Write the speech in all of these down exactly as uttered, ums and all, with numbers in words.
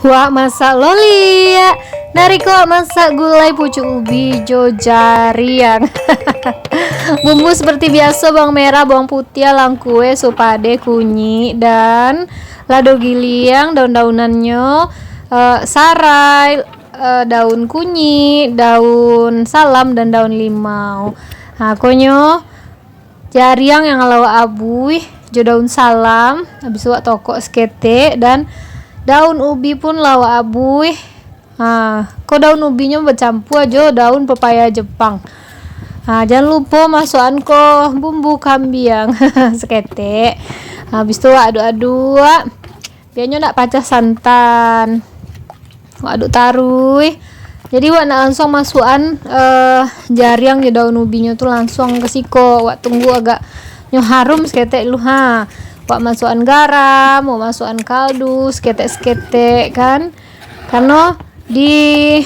Wak masak loliak, nariko wak masak gulai pucuak ubi jo jariang. Bumbu seperti biaso, bawang merah, bawang putiah, langkue, supadeh, kunyik, dan lado giliang, daun-daunannyo, eh, sarai, eh, daun kunyik, daun salam, dan daun limau. Ha, konyo, jariang yang lah wak abuih jo daun salam, habis tu wak tokok saketek, dan daun ubi pun lah wak abuih. Ha, ko daun ubinyo bacampua jo daun pepaya Jepang. Ha, jan lupo masuakan ko bumbu kambiang saketek. Habis tu wak aduk-aduk. Bianyo nak pacah santan. Wak aduk taruih. Jadi wak nak langsuang masuakan, eh, jariang jo daun ubinyo tu langsuang ka siko. Wak tunggu agak nyo harum saketek dulu ha. Wak masuakan garam, wak masuakan kaldu saketek-saketek kan. Karano di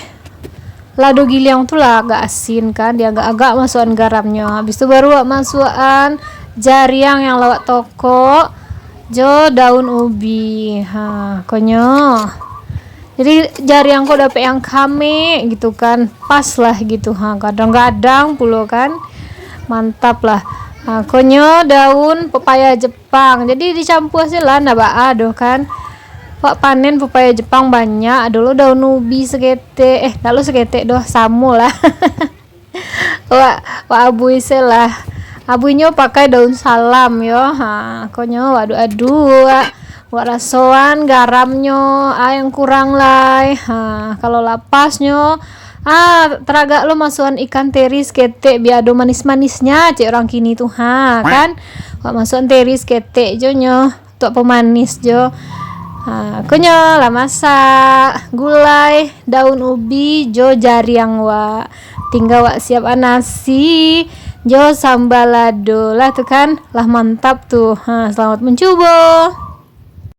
lado giliang tu lah agak asin kan, dia agak-agak masuakan garamnyo. Habis tu baru wak masuakan jariang yang lah wak tokok jo daun ubi. Ha, konyo. Jadi jariang ko dapek yang kamek gitu kan, pas lah gitu. Ha, gadang-gadang pulo kan. Mantap lah. Ha, konyo daun pepaya Jepang. Jadi dicampua se lah, ndak baa doh kan. Wak panen pepaya Jepang banyak, ado lo daun ubi saketek, eh, ndak lo saketek doh, samo lah. Wak, wak abuih se lah. Abuihnyo pakai daun salam yo. Ha, konyo wak aduk-aduk, wak rasoan garamnyo, a yang kurang lai. Ha, kalau lapasnyo, ah, taragak lo masuakan ikan teri saketek, bia ado manis-manisnyo, cek urang kini tu. Ha, kan? Wak masuakan teri saketek jo nyo. Tuak pamanis jo. Ha, konyo lah masak gulai daun ubi jo jariang wak. Tingga wak siapan nasi jo sambal lado lah tu kan. Lah mantap tu. Ha, selamat mencubo.